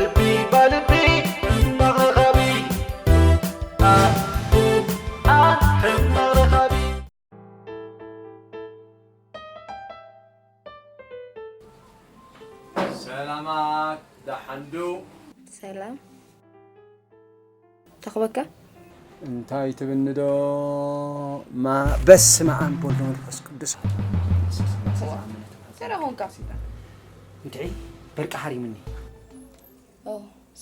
ልቢ ባልቢ ሕማቕ ረኻቢ። ኣ፣ ኡ፣ ኣ፣ ሕማቕ ረኻቢ። ሰላማት፣ ደሓን ዶ? ሰላም። ተኽበካ? እንታይ ትብኒ ዶ? ማ-፣ በስመ ኣብ ወወልድ ወመንፈስ ቅዱስ። ተረኹምካ። እንታይ? በርቂ ሓሪምኒ። ኦ፣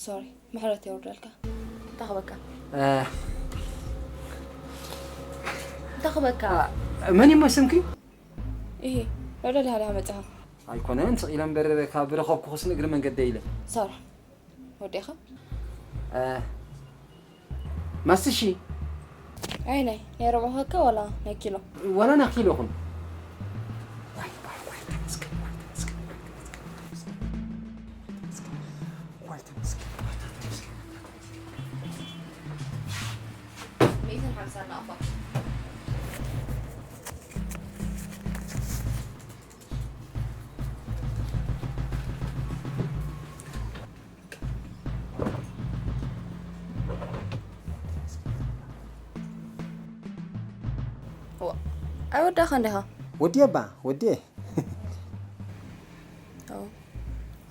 ሶሪ። ምሕረት የውርደልካ። ተኽበካ። እ፣ ተኽበካ። መን እዩ ስምኪ? ይሄ፣ ልዕሊ ሃሊኻ መጽኻ። ኣይኮነን፣ ስቕ ኢለ እምበር ካብ ረኸብኩኽስ ንእግሪ መንገደይ ኢለ። ሳራ፣ ወዲኻ? እ፣ ማስትሺ? ኣይ፣ ናይ፣ ናይ ረብዑ ሃካ ዋላ ናይ ኪሎ? ዋላ ናይ ኪሎ ይኹን። ዋይ፣ ዋይ፣ ዋይ፣ ተመስገን፣ ዋይ፣ ተመስገን፣ ዋይ፣ ተመስገን። ዋይ፣ ተመስገን፣ ዋይ፣ ተመስገን። ሚእትን ሓምሳን ናቕፋ። ዋ፣ ኣይወዳእኻን ዲኻ? ወዲኤ እባ፣ ወዲኤ። ኦ፣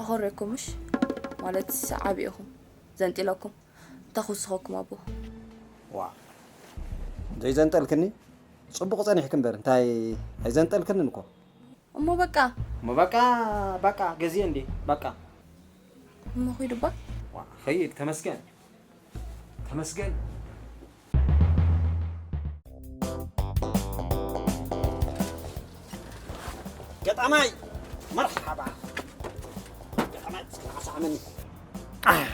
ኣኾሪዕኩም ምሽ? ማለት ዓቢ ኢኹም። ዘንጢለኩም። እንታይ ክውስኸኩም ኣቦ? ዋ፣ ዘይዘንጠልክኒ? ጽቡቕ ጸኒሕኪ እምበር፣ እንታይ ኣይዘንጠልክንን እኮ። እሞ በቃ። እሞ በቃ፣ በቃ፣ ገዚኤ እንዴ፣ በቃ። እሞ ኺዱ እባ። ዋ፣ ኸይድ፣ ተመስገን። ተመስገን። ገጣማይ፣ መርሓባ። ገጣማይ፣ እስኪ ተዓሳዕመኒ። ኣህ።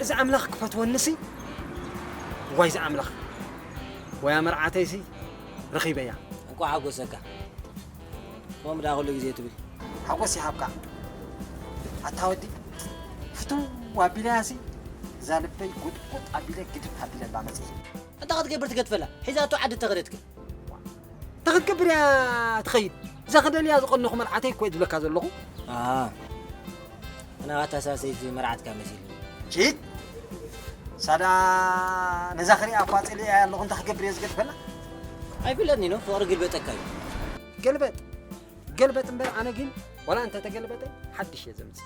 እዚ ኣምላኽ ክፈትወኒሲ፣ ዋይ፣ እዚ ኣምላኽ። ወያ መርዓተይሲ ረኺበያ። እንኳዕ ሓጎሰካ። ከምኡ ደኣ ኩሉ ግዜ ትብል። ሓጎስ ይሃብካ። ኣታ ወዲ፣ ፍትው ኣቢለያሲ፣ እዛ ልበይ ጉጥጉጥ ኣቢለ ግድፍ ኣቢለላ መጺእ። እንታይ ክትገብር ትገድፈላ? ሒዛቶ ዓዲ ተኸደትክ። እንታይ ክትገብር እያ ትኸይድ? እዛ ክደልያ ዝቐነኹ መርዓተይ እኮ እየ ዝብለካ ዘለኹ። ኣሃ። ናባታ ሳሰይቲ መርዓትካ መሲሉ። ቺት! ሳዳ ነዛ ክሪኣ እኳ ጸሊኣያ ኣለኹ፣ እንታይ ክገብር እየ ዝገድፈላ? ኣይፍለጥኒ ነው፣ ፍቕሪ ግልበጠካ እዩ። ገልበጥ! ገልበጥ እምበር፣ ኣነ ግን ዋላ እንተ ተገልበጠ ሓድሽ እየ ዘምጽእ።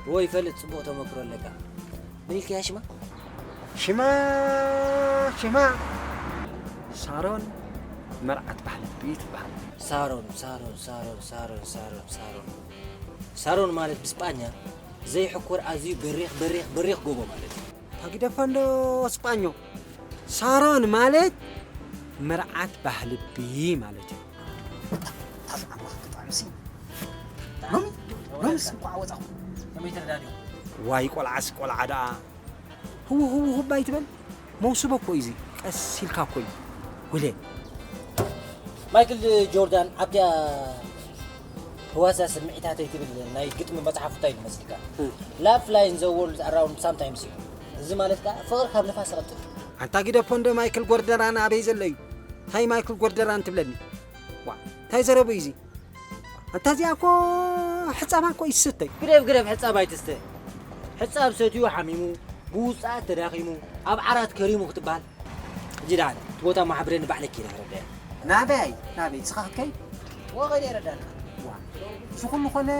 እወ ይፈልጥ፣ ጽቡቕ ተመክሮ ኣለካ። ምን ኢልካያ ሽማ? ሽማ፣ ሽማ ሳሮን መርዓት ባህልቢ ትበሃል። ሳሮን፣ ሳሮን፣ ሳሮን፣ ሳሮን፣ ሳሮን፣ ሳሮን። ሳሮን ማለት ብስጳኛ ዘይሕኮር ኣዝዩ በሪኽ፣ በሪኽ፣ በሪኽ ጎቦ ማለት እዩ። ታጊደፋ እንዶ ስጳኞ። ሳሮን ማለት መርዓት ባህልቢ ማለት እዩ። ኣታ ኣምላኽ ክጥዕምሲ። ሎሚ፣ ሎምስ እንኳዕ ወጻኹ። ከመይ ተረዳድኡ? ዋይ ቆልዓስ ቆልዓ ደኣ። ህው ህው ህብ ኣይትበል። መውስቦ እኮ እዩ እዚ። ቀስ ኢልካ እኮ እዩ። ጉሌ። ማይክል ጆርዳን ኣብታ ህዋሳ ስምዒታተይ ትብል ናይ ግጥሚ መጽሓፉ እንታይ ኢሉ መስልካ? እም። Love flies the world around sometimes እዩ። እዚ ማለት ከኣ ፍቕሪ ካብ ንፋስ ይቐጥል። ኣንታ ግደፎ እንዶ ማይክል ጎርደራን ኣበይ ዘሎ እዩ? እንታይ ማይክል ጎርደራን ትብለኒ? ዋ፣ እንታይ ዘረቡ እዩ እዚ? ኣንታ እዚኣ እኮ ሕጻባ እኮ እዩ ዝስተይ። ግደፍ፣ ግደፍ፣ ሕጻብ ኣይትስተ። ሕጻብ ሰትዩ ሓሚሙ፣ ብውጽኣት ተዳኺሙ፣ ኣብ ዓራት ከሪሙ ክትበሃል። ሕጂ ደኣ እቲ ቦታ ማሕብረ ንባዕለይ ከይደ ክረዳያ። ናበይ? ናበይ? ንስኻ ክትከይድ? ወ፣ ከይደ ይረዳና። ዋ፣ እዚ ኩሉ ኮነ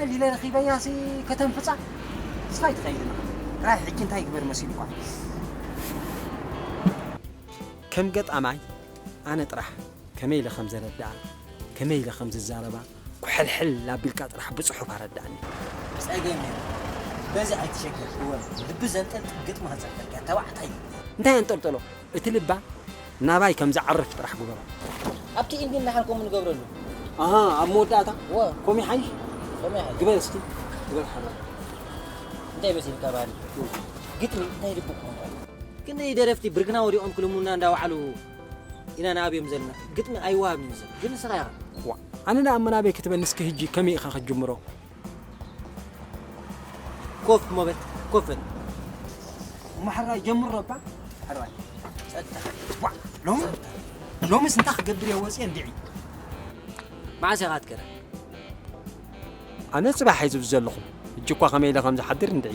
ኢለ ረኺበያሲ ከተንፍጻ? ንስኻ ኣይትኸይድን ኢኻ። ጥራይ ሕጂ እንታይ ይግበር መሲሉኳ? ከም ገጣማይ ኣነ ጥራሕ ከመይ ኢለ ከም ዘረድኣ፣ ከመይ ኢለ ከም ዝዛረባ፣ ኩሕልሕል ኣቢልካ ጥራሕ ብጽሑፍ ኣረድኣኒ። ጸገም የለን። በዚ ኣይትሸገር። እወ፣ ልቢ ዘንጠልጥል ግጥሚ ከጽሕፈልካ ተባዕታይ። እንታይ ኣንጠልጠሎ? እቲ ልባ ናባይ ከም ዝዓርፍ ጥራሕ ግበሮ። ኣብቲ ኢንዲ ንሓልኮም ንገብረሉ። ኣሃ፣ ኣብ መወዳእታ? እወ። ኮሚ ሓይሽ? ኮሚ ሓይሽ። ግበር እስቲ፣ ግበር ሓራ። እንታይ መሲልካ ባህሊ? እወ። ግጥሚ እንታይ ልቢ ክኾን? ክንደይ ደረፍቲ ብርግና ወዲቖም ክልሙና እንዳወዓሉ ኢና ንኣብዮም ዘለና። ግጥሚ ኣይወሃብን እዩ ዝብል። ግን ንስኻ ኢኻ። ዋ፣ ኣነ ደኣ እሞ ናበይ ክትበል? ንስኪ ህጂ ከመይ ኢኻ ክትጅምሮ? ኮፍ እሞ በል፣ ኮፍ በል። እሞ ሕራይ ጀምሮ እባ። ሕራይ። ጸጥታ። ዋ፣ ሎሚ፣ ሎምስ እንታይ ክገብር እየ ወጽየ እንድዒ? መዓስ ኢኻ ትከዳ? ኣነ ጽባሕ እየ ዝብል ዘለኹ። ሕጂ እኳ ከመይ ኢለ ከም ዝሓድር እንድዒ።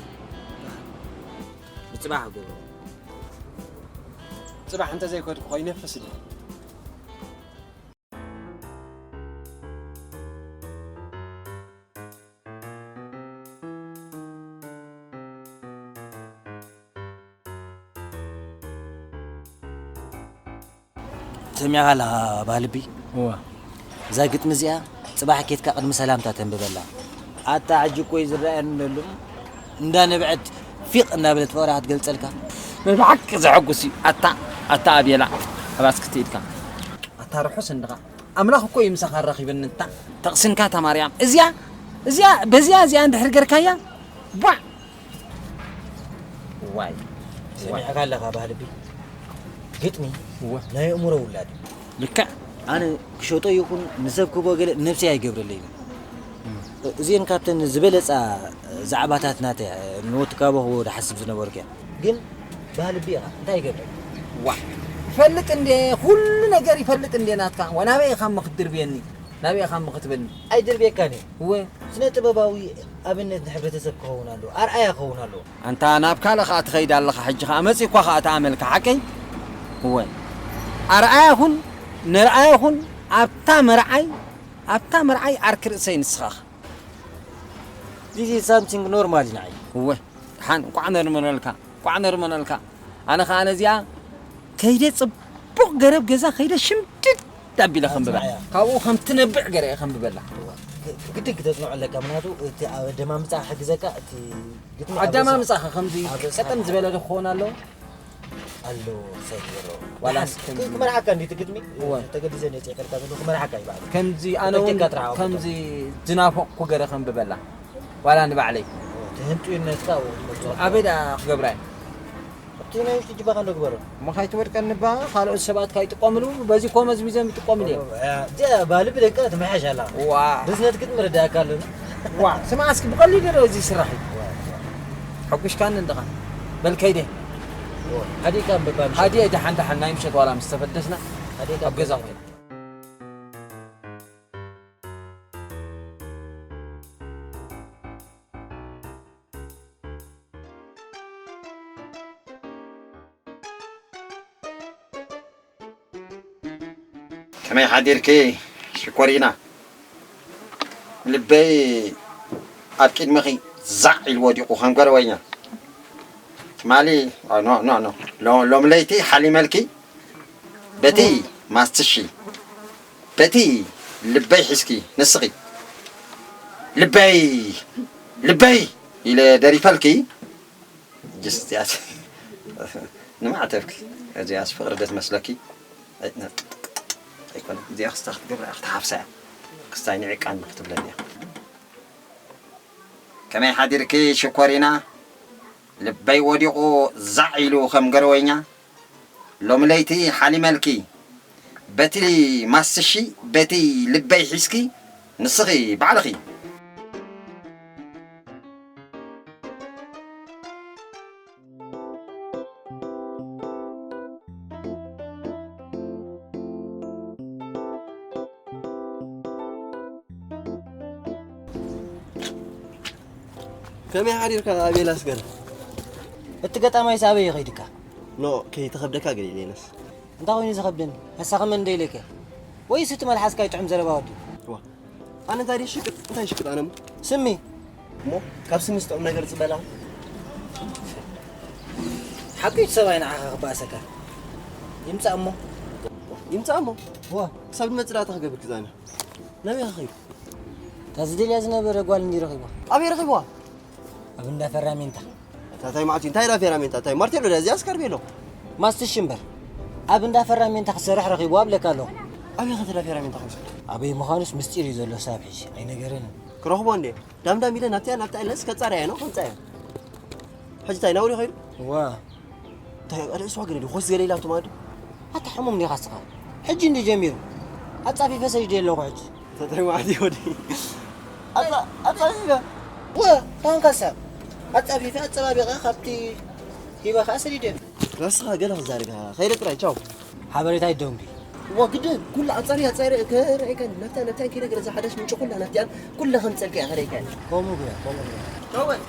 ንጽባሕ ገብሮ። ጽባሕ እንተ ዘይከድኩ ኮይነ ፈስድ። ሰሚዕካ ኣለኻ ባህልቢ? እዋ። እዛ ግጥሚ እዚኣ ጽባሕ ኬድካ ቅድሚ ሰላምታ ተንብበላ። ኣታ ሕጂ እኮ እዩ ዝረኣየኒ ዘሎ። እንዳ ነብዐት ፊቕ እንዳበለት ፍቕራ ክትገልጸልካ። ናይ ብሓቂ ዘሐጉስ እዩ። ኣታ፣ ኣታ ኣቤላ፣ ኣባስ ክትኢድካ። ኣታ ርሑስ እንድኻ። ኣምላኽ እኮ እዩ ምሳኻ ኣራኺበኒ እንታ። ተቕስንካ እታ ማርያም። እዚኣ፣ እዚኣ፣ በዚኣ እዚኣ እንድሕር ገርካያ፣ ቧዕ! ዋይ። ሰሚዕካ ኣለኻ ባህልቢ? ግጥሚ እወ። ናይ ኣእምሮ ውላድ እዩ። ልክዕ። ኣነ ክሸጦ ይኹን ንሰብ ክህቦ ገለ ነብሰይ ኣይገብረለይን። እዚአን ካብተን ዝበለጻ ዛዕባታት ናተይ ንወዲ ካቦ ክህቦ ዝሓስብ ዝነበርኩ እያ። ግን ባህልቢ ኢኻ፣ እንታይ ይገብረልካ? ዋ። ይፈልጥ እንዴ፣ ኩሉ ነገር ይፈልጥ እንዴ ናትካ? ወናበይ ኢኻ እሞ ክትድርብየኒ? ናበይ ኢኻ እሞ ክትብለኒ? ኣይድርብየካን እየ። እወ። ስነ ጥበባዊ ኣብነት ንሕብረተሰብ ክኸውን ኣለዎ፣ ኣርኣያ ክኸውን ኣለዎ። ኣንታ ናብ ካልእ ኸኣ ትኸይድ ኣለኻ፣ ሕጂ ኸኣ መጺእኳ ኸኣ ተኣመልካ፣ ሓቀይ? እወ። ኣርኣያ ኩን፣ ነርኣያ ኩን፣ ኣብታ መርዓይ፣ ኣብታ መርዓይ ዓርኪ ርእሰይ ንስኻ ኢኻ። This is something normal ንዓይ። እወ፣ ደሓን፣ እንቋዕ ነርመነልካ፣ እንቋዕ ነርመነልካ። ኣነ ኸኣ ነዚኣ ከይደ ጽቡቕ ገረብ ገዛ ከይደ ሽምድድ ኣቢለ ከንብባ። ካብኡ ከም ትነብዕ ገይረ እየ ከንብበላ። ግድን ክተጽንዖ ኣለካ፣ ምኽንያቱ እቲ ኣብ ኣደማምጻ ክሕግዘካ፣ እቲ ግጥሚ ኣብ ርእሳ ኣደማምጻ ኸ ከምዚ ኣብ ርእሳ ቀጠን ዝበለ ዶ ክኸውን ኣለዎ? ኣለዎ፣ ሳይ ዝበሎ። ዋላ ደሓን፣ እስከ ክ-፣ ክመርዓካ እንዲ እቲ ግጥሚ? እወ። ተገዲዘ ነፂ ከልካ ዘለኹ ክመርዓካ እዩ ባዕሉ። ከምዚ ኣነ እውን በጀካ ጥራሕ ኣውጥቶ። ከምዚ ዝናፈቕኩ ገይረ ከንብበላ። ዋላ ንባዕለይ። ትህንጥዩነትካ እውን መፅኦ። ኣበይ ደኣ ክገብራ እየ? ኣብቲ ናይ ውሽጢ ጅባኻ እንዶ ግበሮ። እሞ ካይትወድቀኒ እባ፣ ካልኦት ሰባት ካይጥቀምሉ፣ በዚ ኮ መዝሚዞም ይጥቀምሉ እዮም። እ፣ እዚኣ ባህሊ ብደቃ ትመሓሽ ኣላ። ዋ። ርዝነት ክትምርዳእካ ኣለና። ዋ፣ ስማዕ እስኪ ብቐሊሉ ዶ እዚ ስራሕ እዩ? ዋ፣ ዋ። ሓጒሽካኒ እንድኻ። በል ከይደ። ዋ፣ ሃዲእካ እምበባ ምሸት። ሃዲኤ ደሓን ደሓን ናይ ምሸት ዋላ ምስ ተፈደስና ሃዲእካ ኣብ ገዛ እምበባ። ኮይነ። ከመይ ሓዲርኪ ሽኮሪና? ልበይ ኣብ ቅድሚኺ ዛዕ ኢሉ ወዲቑ ከም ገረወኛ። ትማሊ፣ ኖ፣ ኖ፣ ኖ። ሎ-፣ ሎም ለይቲ ሓሊመልኪ በቲ ማስትሺ፣ በቲ ልበይ ሒዝኪ ንስኺ። ልበይ፣ ልበይ ኢለ ደሪፈልኪ። ጅስ እዚኣስ ንማዕተብኪ። እዚኣስ ፍቕሪ ዶ ትመስለኪ? ኣይ-፣ ነ-፣ ኣይኮነን። እዚኣ ክስታ ክትገብራ ክትሓፍሳ እያ። ክስታይ ንዒቃኒ ክትብለኒ እያ። ከመይ ሓዲርኪ ሽኮሪና? ልበይ ወዲቑ ዛዕ ኢሉ ከም ገረወኛ። ሎሚ ለይቲ ሓሊመልኪ። በቲ ማስትሺ፣ በቲ ልበይ ሒዝኪ፣ ንስኺ ባዕልኺ። ከመይ ሓዲርካ ኣቤላ ኣስገር? እቲ ገጣማይስ ኣበይ ይኸይድካ? ኖ፣ ከይተኸብደካ ገለ ኢለነስ። እንታይ ኮይኑ ዝኸብደኒ? ንሳኸ መን እንደ ኢለከ? ወይስ እቲ መልሓስካ ይጥዕም ዘረባ ወዲ? ዋ፣ ኣነ እንታይ ደይ ሽቅጥ? እንታይ ሽቅጥ ኣነ እሞ? ስሚ። እሞ ካብ ስሚ ዝጥዕም ነገር ጽበላ። ሓቂ እቲ ሰብኣይ ንዓኻ ክበኣሰካ። ይምጻእ እሞ። ይምጻእ እሞ? ዋ። ክሳብ ዝመጽእ ደኣ እንታይ ክገብር ክዛነ? ናበይ ከ ከይዱ? እታ ዝደልያ ዝነበረ ጓል እንዲ ረኺብዋ። ኣበይ ረኺብዋ? ኣብ እንዳ ፈራሜንታ። እታ ታይ ማዕቲ እንታይ ኢላ ፌራሜንታ? ታይ ማርቴሎ ድያ እዚኣ ስካርቤሎ? ማስትሽ እምበር። ኣብ እንዳ ፈራሜንታ ክሰርሕ ረኺብዋ እብለካ ኣለኹ። ኣበይ ኸ ትዳ ፌራሜንታ ከምዚ? ኣበይ ምዃኑስ ምስጢር እዩ ዘሎ ክሳብ ሕጂ ኣይነገረንን። ክረኽቦ እንዴ? ዳምዳም ኢለ ናብቲኣ ናብታ ኢለስ ከጻርያ እየ ነው ከምጻ እየ። ሕጂ ታይ ናውሪ ኸይዱ? ዋ። እንታይ ርእስዋ ገለ ድዩ? ኾስ ገለ ኢላቶ ማለት ድዩ? ኣታ ሕሙም ዲኻ እስኻ? ሕጂ እንዲ ጀሚሩ። ኣጻፊፈ ሰዲደ ኣለኹ ሕጂ። ተታይ ማዕዲ ወዲ። ኣጻ-፣ ኣጻፊፈ? ወ፣ ታንካሳ። ኣጻፊፈ ኣጸባቢቐ ካብቲ ሂበኻ ሰዲደ። ራስኻ ገለ ክዛረብ ኢኻ። ኸይደ ጥራይ፣ ቻው። ሓበሬታ ይደንጉ። ዋ ግድን ኩላ ኣጻሪ ኣጻሪ ከረእከን ናብታ ናብታ ከይደ ገዛ ሓዳሽ ምንጭ ኩላ ናብቲኣን ኩላ ከምጸልከ እያ ከረእከን። ከምኡ ግበር፣ ከምኡ ግበር። ቻው በል።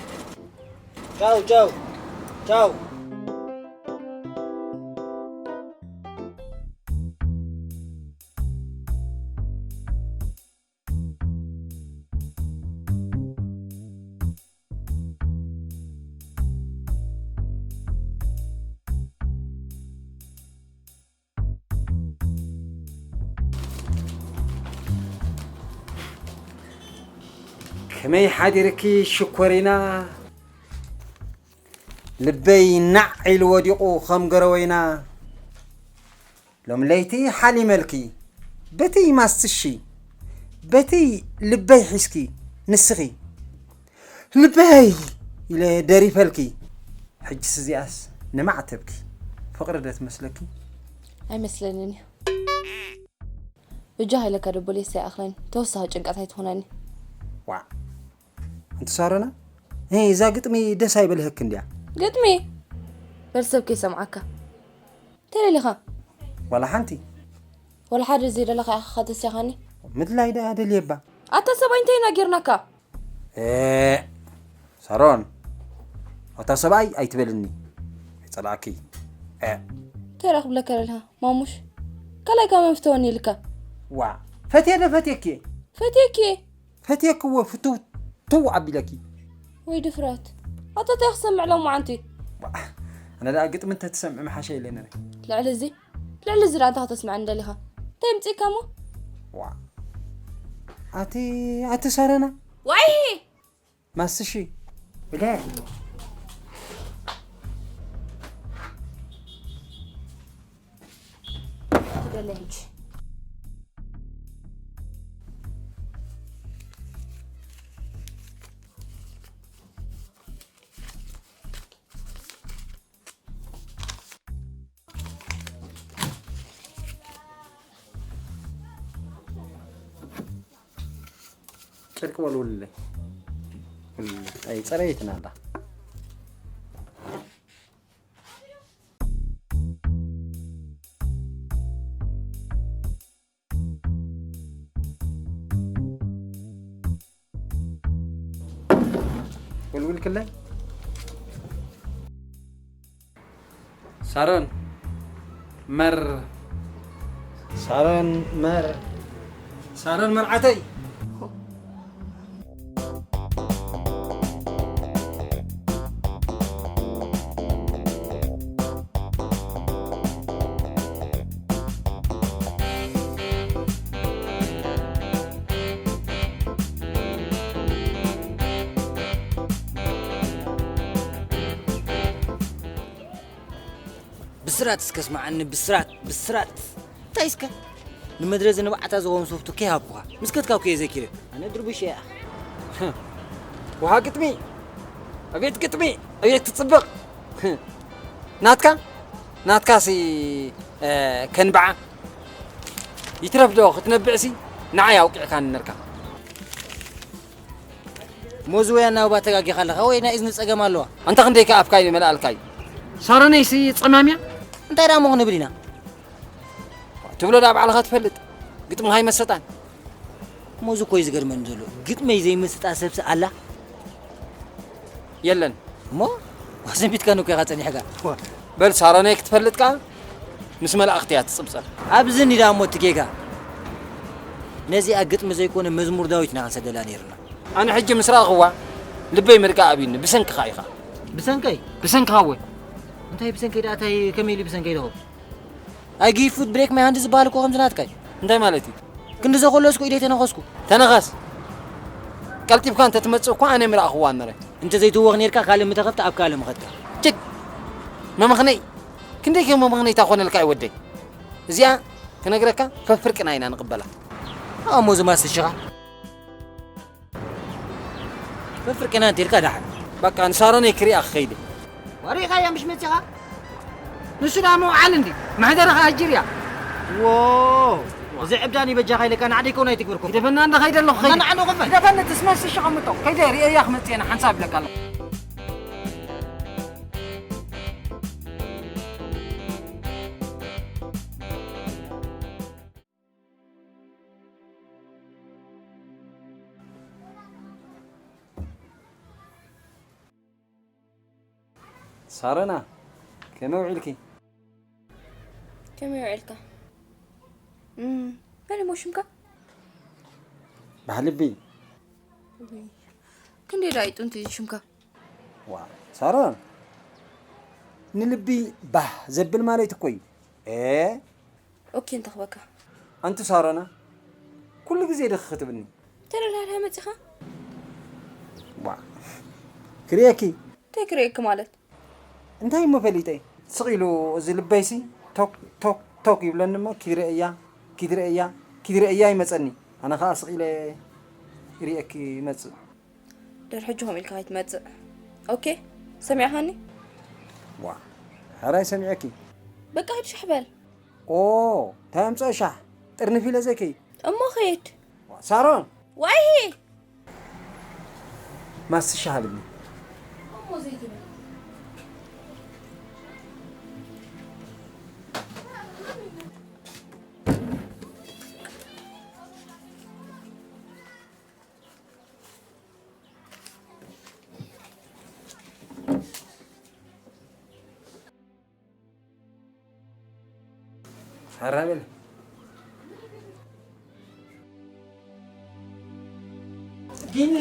ቻው፣ ቻው። ቻው። ከመይ ሓዲርኪ ሽኮሪና? ልበይ ናዕ ኢሉ ወዲቑ ከም ገረወይና። ሎም ለይቲ ሓሊመልኪ በቲ ማስትሺ፣ በቲ ልበይ ሒዝኪ ንስኺ። ልበይ ኢለ ደሪፈልኪ። ሕጅስ እዚኣስ ንማዕተብኪ ፍቕሪ ዶ ትመስለኪ? ኣይመስለንን እዩ። ብጃ ሃይለካ ደቦሌስ ኣይኣኽለኒ። ተወሳኺ ጭንቀት ኣይትኾነኒ። ዋዕ። ኣንቲ ሳሮና፣ እዛ ግጥሚ ደስ ኣይበልህክ እንድያ። ግጥሚ? በል ሰብ ከይሰምዓካ። ተደሊኻ? ዋላ ሓንቲ። ዋላ ሓደ ዘይደለኻ ኢኻ ከተስያኻኒ? ምድላይ ደኣ ደልየባ። ኣታ ሰብኣይ እንታይ ኢና ጌርናካ? ኤ፣ ሳሮን፣ ኣታ ሰብኣይ ኣይትበልኒ። ኣይጸላእኪ። ኤ። እንታይ ደኣ ክብለካ ደለኻ? ማሙሽ፣ ካልኣይ ካብ መን ፍተወኒ ኢልካ? ዋ፣ ፈትየ ዶ ፈትየኪ? ፈትየኪ። ፈትየኪ እወ፣ ፍትው ትው ኣቢለኪ። ወይ ድፍረት። ኣታ እንታይ ክሰምዕ ሎማዓንቲ? ዋ፣ ኣነ ደኣ ግጥሚ እንተትሰምዒ ምሓሸ ኢለ ነረ። ልዕሊ እዚ፣ ልዕሊ እዚ ደኣ እንታይ ከተስምዐኒ ደሊኻ? እንታይ ምጽእካ እሞ? ዋ። ኣቲ፣ ኣቲ ሳሮና። ዋይ! ማስሺ። ብለ። ትደለ እንጂ። ጨርቂ ወልውልለይ። ወልውልለይ። ኣይ፣ ጸረየትና ኣላ። ወልውል ክለ ሳሮን መር ሳሮን መር ሳሮን መርዓተይ። ብስራት እስከ ስምዓኒ፣ ብስራት፣ ብስራት። እንታይ እስከ? ንመድረዚ ንባዕታ ዝኸውን ሶፍቱ ከይሃብኩኻ። ምስ ከድካ እኮ እየ ዘኪረ። ኣነ ድርቡሽ እየ። ውሃ ግጥሚ። ኣቤት ግጥሚ። ኣቤት ትጽብቕ። ናትካ? ናትካ ሲ፣ እ፣ ከንብዓ። ይትረፍ ዶ ክትነብዕ ሲ ንዓይ ኣውቂዕካኒ ነርካ። ሞዝወያ እናውባ ተጋጊኻ ኣለኻ ወይ ናይ እዝኒ ጸገም ኣለዋ? ኣንታ ክንደይ ከኣ ኣፍካ እዩ መላኣልካዩ። ሳሮነይሲ ጸማምያ? እንታይ ደኣ እሞ ክንብል ኢና? ትብሎ ደኣ ባዕልኻ ትፈልጥ። ግጥምኻ ኣይመሰጣን። ሞዚ እኮ እዩ ዝገርመኒ ዘሎ። ግጥመይ ዘይመስጣ ሰብሲ ኣላ? የለን። እሞ? ዘንቢትካኒ እኮ ኢኻ ጸኒሕካ። በል ሳሮነይ ክትፈልጥ ከኣ ምስ መላእኽቲ እያ ትጽብጸብ። ኣብዚ እኒ ደኣ እሞ እቲ ጌጋ። ነዚኣ ግጥሚ ዘይኮነ መዝሙር ዳዊት ኢና ክንሰደላ ነይርና። ኣነ ሕጂ ምስ ረኣኽዋ ልበይ ምርቃ ኣብዩኒ፣ ብሰንክኻ ኢኻ። ብሰንከይ? ብሰንክኻ እወ። እንታይ ብሰንከይ ደኣ፣ እንታይ ከመይ ኢሉ ብሰንከይ ደኸው? I give food break my hand ዝበሃል እኮ ከምዚ ናትካ እዩ። እንታይ ማለት እዩ? ክንዲ ዘኮለስኩ ኢደይ ተነኸስኩ። ተነኸስ። ቀልጢፍካ እንተ ትመጽእ እኮ ኣነ ምረኣኽዋ ነረ። እንተ ዘይትወኽ ኔርካ ካልእ ምተኸፍተ ኣብ ካልእ ምኸድካ። ችግ! መመኽነይ! ክንደይ ከ መመኽነይ ታኾነልካ እዩ ወደይ? እዚኣ ክነግረካ ፈፍርቅና ኢና ንቕበላ። ኣሞ ዝማስ ሽኻ። ፈፍርቅና እንተ ኢልካ ደሓን። በቃ ንሳሮነይ ክሪኣ ክኸይድ እየ። ወሪእኻያ ምሽ መጺኻ? ንሱ ደኣ መውዓል እንዲ መሕደሪ ኸኣ ኣጅር እያ። ዎ፣ እዚ ዕብዳን ይበጃኻ ኢለካ ናዕደይ ከውን ኣይትግብርኩም። ግደፈና እንዳ ኸይደ ኣለኹ ኸይደ። ናዕዶ ኸፈል። ግደፈኒ ትስመስ ሽቐምጦ። ከይደ ርእየያ ክመጽእ እየ ሓንሳብ ይብለካ ኣለኹ። ሳረና፣ ከመይ ውዒልኪ? ከመይ ውዒልካ? እም፣ መን እሞ ሽምካ? ባህልቢ። ክንደይ ደኣ እዩ ጥንቲ እዚ ሽምካ? ዋ፣ ሳሮን፣ ንልቢ ባህ ዘብል ማለት እኮ እዩ። ኤ፣ ኦኬ፣ እንተኽበካ። ኣንቲ ሳሮና፣ ኩሉ ግዜ ድኺ ክትብልኒ። ተደላድላ መጺኻ? ዋ፣ ክርእየኪ። እንታይ ክርእየኪ ማለት? እንታይ እሞ ፈሊጠ? ስቕ ኢሉ እዚ ልበይሲ ቶክ ቶክ ቶክ ይብለኒ እሞ ኪድ ርእያ፣ ኪድ ርእያ፣ ኪድ ርእያ ይመጸኒ። ኣነ ኸኣ ስቕ ኢለ ይርእየኪ ይመጽእ። ድሕሪ ሕጂ ከምኡ ኢልካ ኣይትመጽእ። ኦኬ? ሰሚዕኻኒ? ዋ፣ ሕራይ ሰሚዐኪ። በቃ ሂድ ሸሕ በል። ኦ፣ እንታይ ኣምጽኦ ሻሕ? ጥርንፍ ኢለ ዘይከይድ። እሞ ኺድ። ዋ፣ ሳሮን! ዋይሂ! ማስሻ ሃብኒ። ሓራብል ግን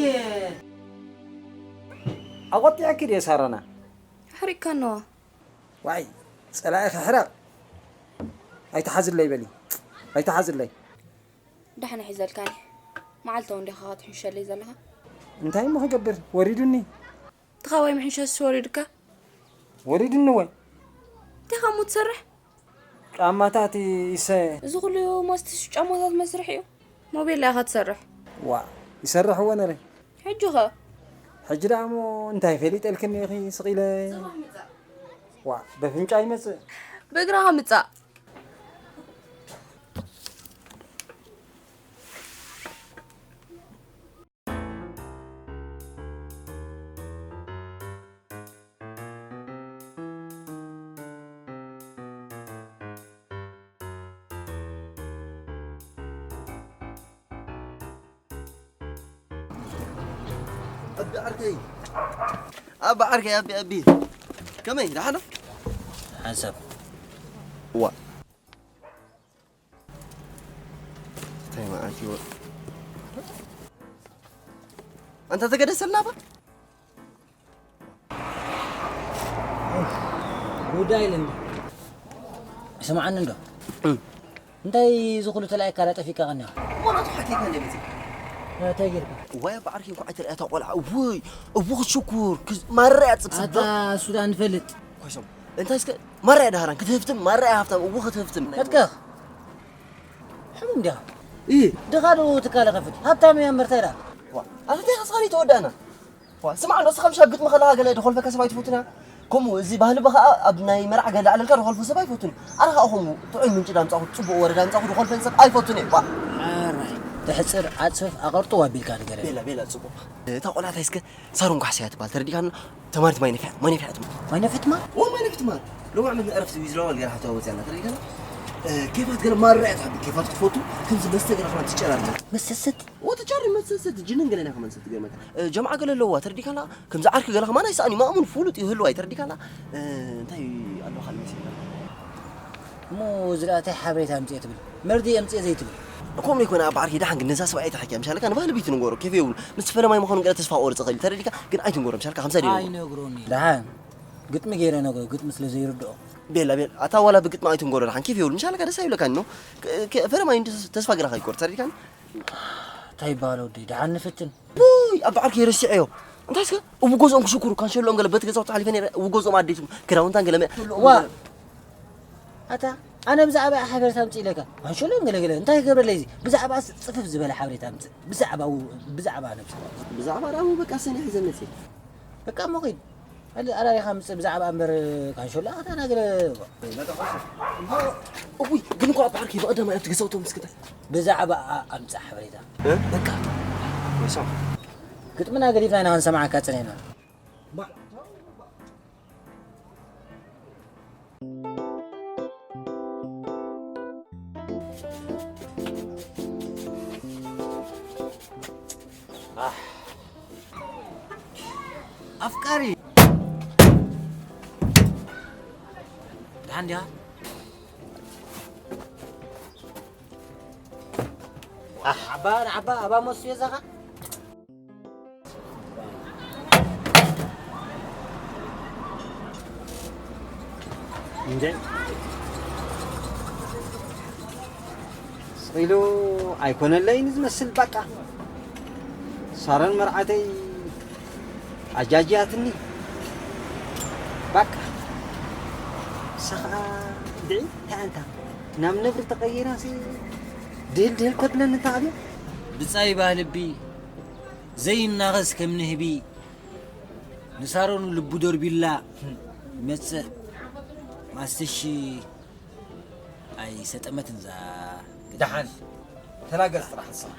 ኣቆጢዐኪ ድየ ሳሮና? ኣሕሪቅካ ኣለዋ። ዋይ፣ ጸላኢ ክሕረቕ። ኣይትሓዝለይ በሊ። ኣይትሓዝለይ። ዳሕና ሒዘልካኒ። መዓልታዊ እንዲኻ ክትሕሸለይ ዘለኻ። እንታይ እሞ ክገብር? ወሪዱኒ። ትኻ ወይ ምሕንሸስ ወሪድካ? ወሪድኒ ወይ? እንታይ ከምኡ ትሰርሕ? ጫማታት ይሰ እዚ ኩሉ ማስትሽ ጫማታት መስርሕ እዩ። ሞቤል ኢኻ ትሰርሕ። ዋ፣ ይሰርሕዎ ነረ። ሕጂ ኸ? ሕጂ ደኣ እሞ እንታይ ፈሊጠልክኒ ኢኺ ስቕ ኢለ? ጽባሕ ምጻእ። ዋ፣ በፍንጫ ይመጽእ። ብእግራኻ ምጻእ። ኣቢ ዓርከይ፣ ኣቢ ዓርከይ፣ ኣቢ፣ ኣቢ። ከመይ፣ ደሓን ዶ? ሓንሳብ። ዋ። እንታይ መዓት ይወ-፣ ኣንታ ተገደሰልና ባ? ጉዳይ ኢለ እንዶ። ስምዓኒ እንዶ። እም። እንታይ እዚ ኩሉ ተላኢካ ዳጠፊእካ ቀኒኻ? እሞ ናቱ ሓኪካ እንደ መጺእ። እንታይ ጌርካ? ዋይ ኣባ ዓርከይ እንኳዕ ኣይትርእያ እታ ቆልዓ። ውይ፣ እቡ ክትሽኩር፣ ክዝ-፣ ማራ እያ ትጽብቕ። ኣታ እሱ ደኣ ንፈልጥ። ኮይሶም። እንታይ እስከ ማራ እያ ደሃራን ክትህፍትም፣ ማራ እያ ሃፍታም፣ እቡ ክትህፍትም። ከትከኽ። ሕሙም ዲኻ? እይ። ድኻ ዶ ትካለ ከፍት? ሃብታም እያ እምበር እንታይ ደኣ? ዋ፣ ኣታ እንታይ ኢኻ ስኻኒ ተወዳእና? ዋ፣ ስማዕ፣ ንስኻ ምሻ ግጥሚ ከለኻ ገለ ደኾልፈካ ሰብ ኣይትፈቱን ኢኻ። ከምኡ፣ እዚ ባህሊ በኻ ኣብ ናይ መርዓ ገለ ኣለልካ ደኾልፎ ሰብ ኣይፈቱን። ኣነ ኸኣ ከምኡ፣ ጥዑይ ምንጪ ዳምጻኹ፣ ጽቡቕ ወረ ዳምጻኹ፣ ደኾልፈን ሰብ ኣይፈቱን እየ። ዋ። ሓራይ፣ ተሕጽር፣ ዓጽፍ፣ ኣቐርጥው ኣቢልካ ንገረኒ። ቤላ፣ ቤላ፣ ጽቡቕ። እታ ቆልዓ እንታይ እስከ ሳሮን ጓሕሰያ ትበሃል፣ ተረዲእካና? ተማሪት ማይ ነፊሓ፣ ማይ ነፊሓ ትብል። ማይ ነፊሕት ማል? ኦ፣ ማይ ነፊሕት ማል። ሎሚ ዓመት ንዕረፍቲ ዊዝድራዋል ገይራ ሓፍታ ወፅያ ኣላ፣ ተረዲእካና? እ፣ ኬፋት ገለ ማራ እያ ትሓቢ፣ ኬፋት ክትፈቱ፣ ከምዚ መስተ ገለ ኸማን ትጨራርመ። መሰሰት? ወተጫሪ መሰሰት ጅንን ገለና ከማን ሰብ ትገርመካ። እ፣ ጀምዓ ገለ ኣለዋ ተረዲካና። ከምዚ ዓርኪ ገለ ከማን ኣይሰኣን እዩ። ማእሙን ፍሉጥ እዩ ህልዋይ ተረዲካና። እ፣ እንታይ ኣለዋ ካልእ መሲልካ? እሞ እዚ ደኣ እንታይ ሓበሬታ ኣምጽኤ ትብል? መርድእ ኣምጽኤ ዘይትብል? ከምኡ ኣይኮነ ኣባ ዓርኪ፣ ደሓን ግን ነዛ ሰብኣይ ኣይትሓኪያ። ምሻልካ ንባህሊ ቤት ንገሮ ኬፍ የብሉ። ምስ ፈለማይ ምዃኑ ገለ ተስፋ ቆርጽ ኽእል ተረዲካ፣ ግን ኣይትንገሮ። ምሻልካ ከምሳ ደልዩ ኣይነግሮን እየ። ደሓን ግጥሚ ገይረ ነግሮ፣ ግጥሚ ስለ ዘይርድኦ። ቤላ ቤላ፣ ኣታ ዋላ ብግጥሚ ኣይትንገሮ ደሓን ኬፍ የብሉ። ምሻልካ ደስ ኣይብለካን ነው። ከ-፣ ከ-፣ ፈለማይ እንዲ ተስፋ ገለ ከይቆርጽ ተረዲካን? እንታይ ይበሃል ወደይ፣ ደሓን ንፍትን። ውይ፣ ኣብ ዓርከይ ረሲዐዮ። እንታይ እስከ? እቡ ገዝኦም ክሽኩሩ፣ ካንሸሎኦም ገለ በቲ ገዛውቲ ሓሊፈ ነይረ፣ እቡ ገዝኦም ኣዴትም ክዳውንታን ገለ መ-፣ ዋ! ኣታ፣ ኣነ ብዛዕባ ሓበሬታ ኣምጽእ ኢለካ። ካንሸሎኦም ገለ ገለ፣ እንታይ ክገብረለይ እዚ? ብዛዕባ ጽፍፍ ዝበለ ሓበሬታ ኣምጽእ። ብዛዕባ ው-፣ ብዛዕባ ነብስኻ። ብዛዕባ ደኣ በቃ ሰኒሐ ዘመጽእ። በቃ እሞ ኺድ። ኣለ-፣ ኣላሊኻ ምጽእ ብዛዕባ እምበር ካንሸሎ ኣታ ናገለ እውይ፣ ግን እኮ ኣብ ዓርከይ ብቐዳማይ ኣብቲ ገዛውቶም እስክታ። ብዛዕባ ኣ-፣ ኣምጽእ ሓበሬታ። እ? በቃ። ወይሶ። ግጥምና ገዲፍና ኢና ክንሰምዓካ ጸኒሕና። ኣፍቃሪ። ሓንዲያ ዓባ ንዓባ ኣባ ሞስ የዛኻ እንዴ ስቕ ኢሉ ኣይኮነለይን ዝመስል። በቃ ሳሮን መርዓተይ ኣጃጅያትኒ። በቃ ንሳ ኸዓ ድዒ እንታይ ኣንታ ናብ ነብሪ ተቐይራሲ ድህል ድህል ከብለኒ እንተ ኣብያ። ብጻይ ባህልቢ ዘይናኸስ ከም ንህቢ ንሳሮን ልቡ ደርቢላ መጽእ ማስተሺ ኣይሰጠመትን እዛ። ደሓን ተላገጽ ጥራሕ ንስኻ።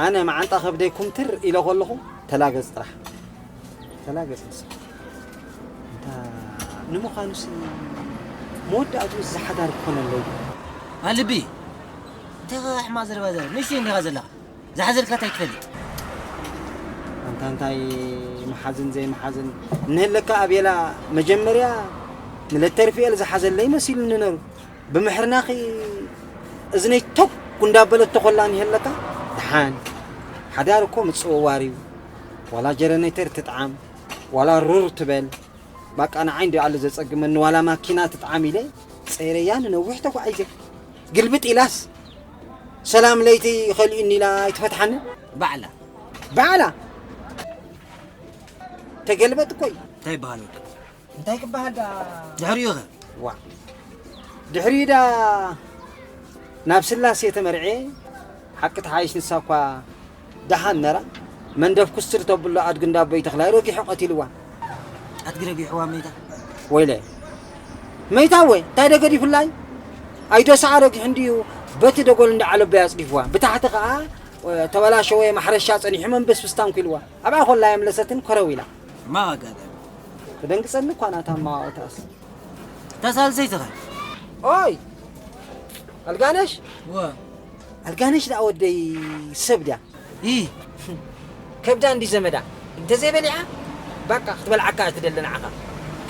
ኣነ መዓንጣ ከብደይ ኩምትር ኢለ ከለኹ ተላገጽ ጥራሕ። ተላገጽ ንስኻ። እንታ ንምዃኑስ መወዳእትኡ እዚ ሓዳር ክኾነለይ ድዩ? ኣልቢ፣ እንታይ ከ ሕማቕ ዘረባ ዘረብ? ንእሽተይ እንዲኻ ዘለኻ። ዝሓዘልካ እንታይ ትፈልጥ? ኣንታ እንታይ መሓዝን ዘይመሓዝን እንህለካ ኣቤላ፣ መጀመርያ ንለተርፍኤል ዝሓዘለይ መሲሉኒ ነሩ። ብምሕርናኺ እዝነይ ቶግ እንዳበለት ተኾላ እንህለካ፣ ደሓን ሓዳር እኮ ምጽውዋር እዩ። ዋላ ጀረኔተር ትጥዓም፣ ዋላ ሩር ትበል። ባቃ ንዓይ እንዲ ኣለ ዘጸግመኒ፣ ዋላ ማኪና ትጥዓም ኢለ ጸይረያ ንነዊሕ ተጓዒዘ። ግልብጥ ኢላስ ሰላም ለይቲ ኸሊኡኒ ኢላ ኣይትፈትሓኒ። ባዕላ ባዕላ ተገልበጥ እኮ እዩ። እንታይ ይበሃል ወዲ? እንታይ ክበሃል ዳ? ድሕሪኡ ኸ? ዋ ድሕሪኡ ዳ ናብ ስላሴ ተመርዔ። ሓቂ ተሓይሽ ንሳ እኳ ደሓን ነራ። መንደፍ ኩስትር ተብሎ ኣድጊ እንዳቦይ ተኽላይ ረጊሑ ቀቲልዋ። ኣድጊ ረጊሕዋ መይታ? ወይለ መይታ ወይ እንታይ ደገዲፉላይ? ኣይዶ ሰዓ ረጊሑ እንድዩ በቲ ደጎል እንዳዓለቦይ ኣጽዲፍዋ። ብታሕቲ ኸዓ ተበላሸወ ማሕረሻ ጸኒሑ መንበስብስ ታንኩ ኢልዋ። ኣብኣ ኮላ የምለሰትን ኮረው ኢላ። ማቕ ኣጋጣሚ። ትደንግጸኒ እኳ ናታ ማዋእታስ። እታ ሳልሰይቲ ኸ? ኦይ! ኣልጋነሽ? እወ። ኣልጋነሽ ደኣ ወደይ ሰብ ድያ? ኢ። ከብዳ እንዲ ዘመዳ። እንተዘይበሊዓ፣ ባቃ ክትበልዓካ እያ ትደሊ ንዓኻ።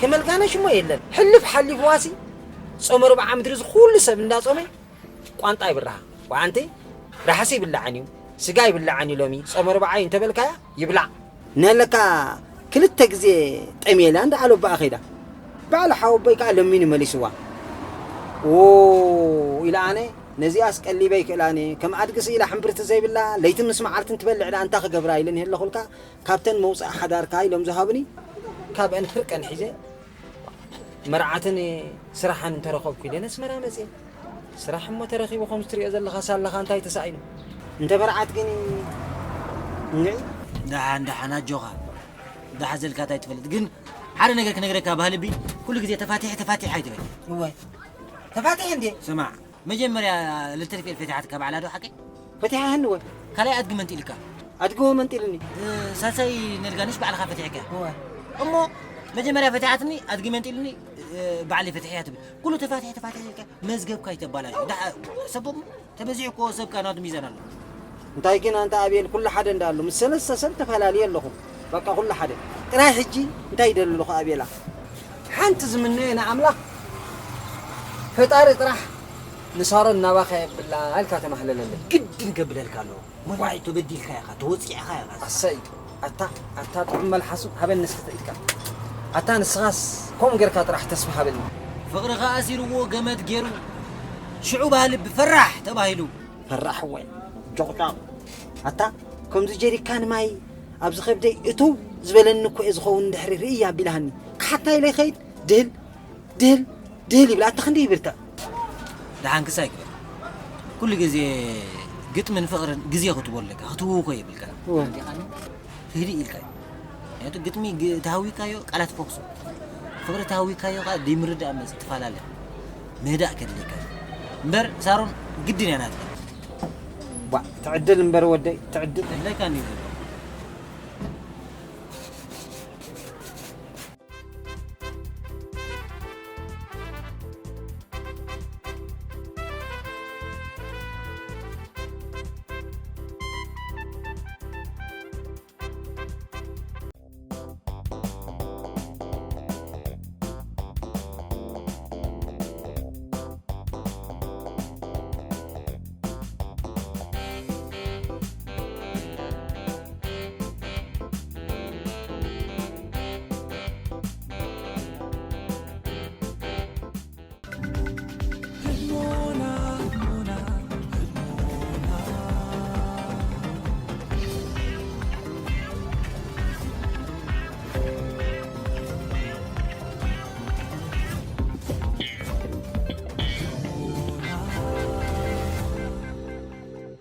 ከም ኣልጋነሽ እሞ የለን። ሕልፍ ሓሊፍዋሲ፣ ጾመ ርብዓ ምድሪ እዚ ኩሉ ሰብ እንዳጾመ፣ ቋንጣ ይብርሃ። ወዓንቲ ራሕሲ ይብላዕን እዩ፣ ስጋ ይብላዕን እዩ ሎሚ፣ ጾመ ርብዓ እዩ እንተበልካያ፣ ይብላዕ። ነለካ ክልተ ግዜ ጠሜላ እንዳ ዓለባኣ ከይዳ። ባዕሉ ሓወቦይ ከኣ ለሚኑ መሊስዋ። ዎ ኢለ ኣነ፣ ነዚኣስ ቀሊበ ኣይክእላን እየ። ከም ኣድጊ ስኢላ ሕምብርቲ ዘይብላ፣ ለይቲ ምስ መዓልትን ትበልዕ ደኣ እንታይ ክገብራ ኢለ ንህለኹልካ፣ ካብተን መውጽኢ ሓዳርካ ኢሎም ዝሃቡኒ፣ ካብአን ፍርቀን ሒዘ፣ መርዓትን ስራሕን እንተረኸብኩ ኢለ ነስመራ መፅየ። ስራሕ እሞ ተረኺቡ፣ ከምዚ ትሪኦ ዘለኻ ሳላኻ እንታይ ተሳኢኑ? እንተ መርዓት ግን እንግዒ። ደሓን ደሓን ኣጆኻ፣ ዝሓዘልካ እንታይ ትፈልጥ። ግን ሓደ ነገር ክነግረካ ባህልቢ፣ ኩሉ ግዜ ተፋቲሐ ተፋቲሐ ኣይትበል። እወ፣ ተፋቲሐ እንዴ? ስማዕ፣ መጀመርያ ልተርፌል ፈቲሓትካ ባዕላ ዶ ሓቀይ? ፈቲሓ ሃኒ ወ ካልኣይ ኣድጊ መንጢልካ? ኣድጊ ወ መንጢልኒ። እ፣ ሳልሳይ ነልጋንሽ ባዕልኻ ፈቲሕካ? እወ። እሞ መጀመርያ ፈቲሓትኒ ኣድጊ መንጢልኒ፣ እ፣ ባዕለይ ፈቲሐያ ትብል። ኩሉ ተፋቲሐ ተፋቲሐ ኢልካ መዝገብካ ይተባላሽ። ደሓ-፣ ሰቦም ተበዚሑ እኮ ሰብካ ናቱ ሚዛን ኣሎ። እንታይ ግን ኣንታ ኣቤል ኩሉ ሓደ እንዳኣሉ ምስ ሰለስተ ሰብ ተፈላለየ ኣለኹ። በቃ ኩሉ ሓደ። ጥራይ ሕጂ እንታይ ይደሊ ኣለኹ ኣቤላ? ሓንቲ ዝምነዮ ንኣምላኽ ፈጣሪ ጥራሕ ንሳሮን ናባኻ የብላ ኢልካ ተማህለለለይ። ግድን ከብለልካ ኣለዎ። ዋይ ተበዲልካ ኢኻ፣ ተወጺዕኻ ኢኻ። ኣሰይ፣ ኣታ፣ ኣታ ጥዑም መልሓሱ ሃበኒ እስኪ ኢድካ። ኣታ ንስኻስ ከምኡ ጌርካ ጥራሕ ተስፋ ሃበኒ። ፍቕርኻ ኣሲርዎ ገመድ ጌሩ፣ ሽዑ ባህሊ ብፈራሕ ተባሂሉ። ፈራሕ ወይ ጆቕጫቕ። ኣታ ከምዚ ጀሪካን ማይ ኣብዚ ከብደይ እትው ዝበለኒ እኮ እየ ዝኸውን፣ ድሕሪ ርእይ ኣቢላሃኒ። ክሓታ ኢለ ይኸይድ፣ ድህል፣ ድህል፣ ድህል ይብል። ኣታ ክንደይ ይብርትዕ። ደሓን ክሳይ ግበር። ኩሉ ግዜ ግጥምን ፍቕርን ግዜ ክትቦ ኣለካ፣ ክትህውኮ የብልካ። እወ። ኣንዲኻኒ ህድእ ኢልካ እዩ። ምክንያቱ ግጥሚ ግ-፣ ተሃዊካዮ ቃላት ይፈኩሱ። ፍቕሪ ተሃዊካዮ ከዓ ደይምርዳእ መጽእ ትፈላለ። ምህዳእ ከድልየካ እዩ። እምበር ሳሮን ግድን እያ ናትካ። ቧ፣ ትዕድል እምበር ወደይ፣ ትዕድል። ኣለካ እንዲዩ ዘሎ።